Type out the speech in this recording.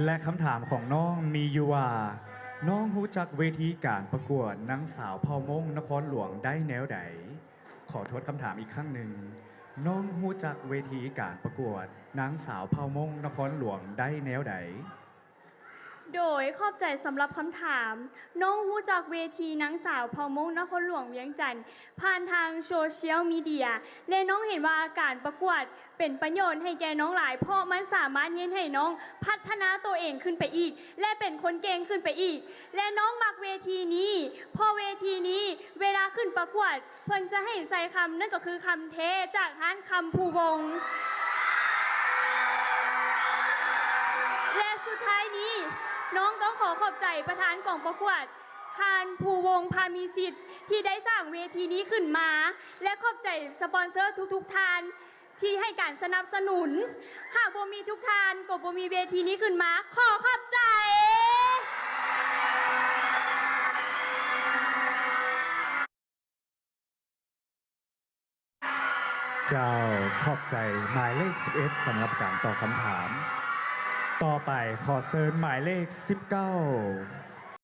ແລະ ຄຳຖາມຂອງນ້ອງມີຢູ່ວ່າ ນ້ອງຮູ້ຈັກເວທີການປະກວດນາງສາວເຜົ່າມົ້ງນະຄອນຫຼວງໄດ້ແນວໃດ? ຂໍທວນຄຳຖາມອີກຄັ້ງໜຶ່ງ, ນ້ອງຮູ້ຈັກເວທີການປະກວດນາງສາວເຜົ່າມົ້ງນະຄອນຫຼວງໄດ້ແນວໃດ? ໂດຍ ຂອບໃຈສຳລັບຄຳຖາມ. ນ້ອງຮູ້ຈັກເວທີນາງສາວເຜົ່າມົ້ງນະຄອນຫຼວງວຽງຈັນ ຜ່ານທາງໂຊຊຽວມີເດຍ ແລະ ນ້ອງເຫັນວ່າການປະກວດເປັນປະໂຫຍດໃຫ້ແກ່ນ້ອງຫຼາຍ ເພາະມັນສາມາດເຮັດໃຫ້ນ້ອງພັດທະນາໂຕເອງຂຶ້ນໄປອີກ ແລະ ເປັນຄົນເກັ່ງຂຶ້ນໄປອີກ ແລະ ນ້ອງມັກເວທີນີ້ ເພາະເວທີນີ້ເວລາຂຶ້ນປະກວດ ເພິ່ນຈະໃຫ້ໃສ່ຄຳ ນັ້ນກໍຄືຄຳແທ້ຈາກຮ້ານຄຳພູວົງ ແລະ ສຸດທ້າຍນີ້ ນ້ອງຕ້ອງຂໍຂອບໃຈປະທານກອງປະກວດ ທ່ານພູວົງ ພາມີສິດ ທີ່ໄດ້ສ້າງເວທີນີ້ຂຶ້ນມາ ແລະ ຂອບໃຈສະປອນເຊີທຸກໆທ່ານ ທີ່ໃຫ້ການສະໜັບສະໜູນ. ຫາກບໍ່ມີທຸກທ່ານ ກໍບໍ່ມີເວທີນີ້ຂຶ້ນມາ. ຂໍຂອບໃຈ. ເຈົ້າ ຂອບໃຈໝາຍເລກສິບເອັດ ສຳລັບການຕອບຄຳຖາມ. ຕໍ່ໄປຂໍເຊີນໝາຍເລກສິບເກົ້າ.